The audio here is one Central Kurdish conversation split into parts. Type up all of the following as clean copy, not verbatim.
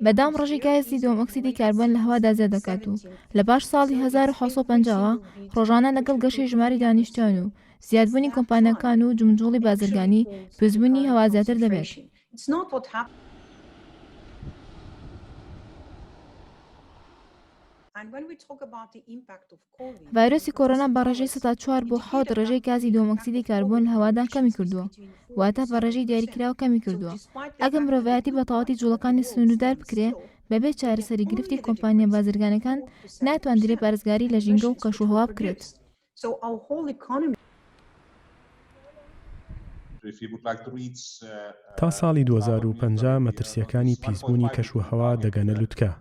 بەدام ڕێژەی گازی دووەم ئۆکسیدی کاربۆن لە هەوادا زیاد دەکات و لە پاش ساڵی 1750 ەوە ڕۆژانە لەگەڵ گەشەی ژمارەی دانیشتوان و زیادبوونی کۆمپانیاکان و جموجوڵی بازرگانی پیسبوونی هەوا زیاتر دەبێت. ڤایرۆسی کۆرۆنا بە ڕێژەی 4% بۆ حەوت ڕێژەی گازی دووەم ئۆکسیدی کاربۆن لە هەوادا کەمی کردووە، واتە بە ڕێژەی دیاریکراو کەمی کردووە. ئەگەر مرۆڤایەتی بە تەواوەتی جوڵەکانی سنووردار بکرێ، بەبێ چارەسەری گرفتی کۆمپانیا بازرگانەکان ناتواندرێ پارێزگاری لە ژینگە و کەشوهەوا بکرێت. تا ساڵی 2050 مەترسییەکانی پیسبوونی کەشوهەوا دەگەنە لوتکە.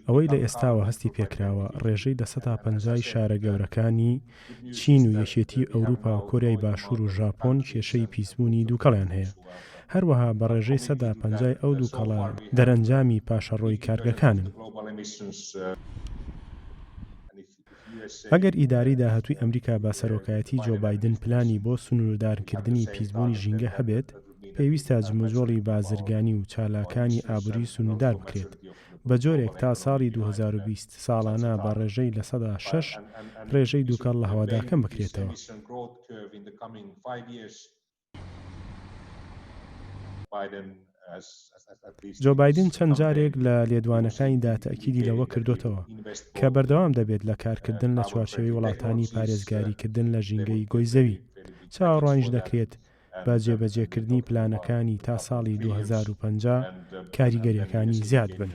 ئەوەی لە ئێستاوە هەستی پێکراوە، ڕێژەی 50% ی شارە گەورەکانی چین و یەکێتیی ئەوروپا و کۆریای باشوور و ژاپۆن کێشەی پیسبوونی دووکەڵیان هەیە. هەروەها بە ڕێژەی 50% ی ئەو دووکەڵە دەرەنجامی پاشەڕۆی کارگەکانن. ئەگەر ئیدارەی داهاتووی ئەمریکا بە سەرۆکایەتی جۆ بایدن پلانی بۆ سنووردارکردنی پیسبوونی ژینگە هەبێت، پێویستە جموجۆڵی بازرگانی و چالاکانی ئابووری سنووردار بکرێت، بە جۆرێک تا ساڵی 2020 ساڵانە بە ڕێژەی 6% ڕێژەی دووکەڵ لە هەوادا کەم بکرێتەوە. جۆ بایدن چەند جارێک لە لێدوانەکانیدا تەئکیدی لەوە کردۆتەوە کە بەردەوام دەبێت لە کارکردن لە چوارچێوەی وڵاتانی پارێزگاریکردن لە ژینگەی گۆی زەوی، چاوەڕوانیش دەکرێت بە جێبەجێکردنی پلانەکانی تا ساڵی 2050 کاریگەرییەکانی زیاد بن.